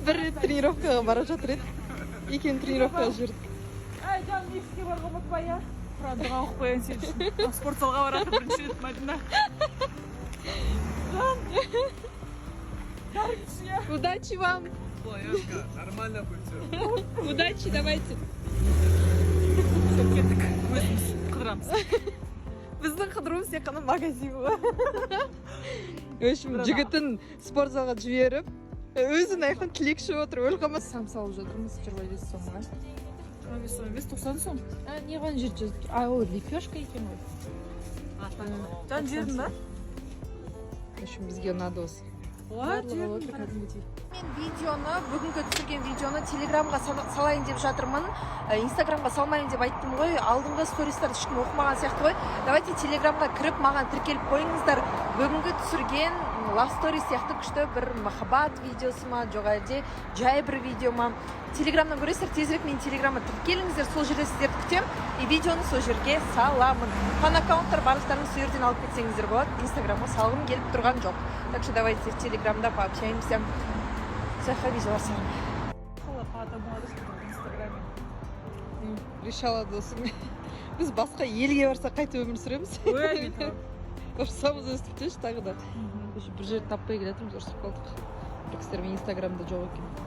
Бір рет тренировкаға бара жатыр еді. Екеуін тренировкаға жібердік. Әй, жаным, мешітке баруға ұмытпа, иә. Құран дұға оқып қояйын сен үшін. Спорт залға барады бірінші рет Мадина. Жан. Иә. Удачи вам. Нормально будет все. Удачи, давайте. Все, кеттік. Өзіміз қыдырамыз. Біздің қыдыруымыз тек қана магазин ғой. В общем, жігітін спорт залға жіберіп, өзі мына жақтан тілек ішіп отыр, өліп қалмас. Самса алып жатырмыз 25 сомға. 25 сом емес, 90 сом. А, не қойған жерде жазып тұр? А, ол лепешка екен ғой. Жан, жедің ба? В общем, бізге ұнады осы. Ой, Барлығы жедім. отыр кәдімгідей. Мен видеоны, бүгінгі түсірген видеоны Телеграмға салайын деп жатырмын. Инстаграмға салмайын деп айттым ғой. Алдыңғы стористарды ешкім оқымаған сияқты ғой. Давайте Телеграмға кіріп, маған тіркеліп қойыңыздар. Бүгінгі түсірген love story сияқты күшті бір махаббат видеосы ма, жоқ әлде жай бір видео ма, Телеграмнан көресіздер. Тезірек менің Телеграмға тіркеліңіздер, сол жерде сіздерді күтемін и видеоны сол жерге саламын. Фан аккаунттар барлықтарыңыз сол жерден алып кетсеңіздер болады. Инстаграмға салғым келіп тұрған жоқ, так что давайте в Телеграмда пообщаемся, сол жаққа видеолар саламын. По одному адресу в Инстаграме. Решала, досым. Біз басқа елге барсақ, қайтып өмір сүреміз. Ой, мен Ұрсамыз өстіп деші тағы да. Уже бір жерді таппай келе жатырмыз, ұрысып қалдық. Бір кісілермен. Инстаграмда жоқ екен.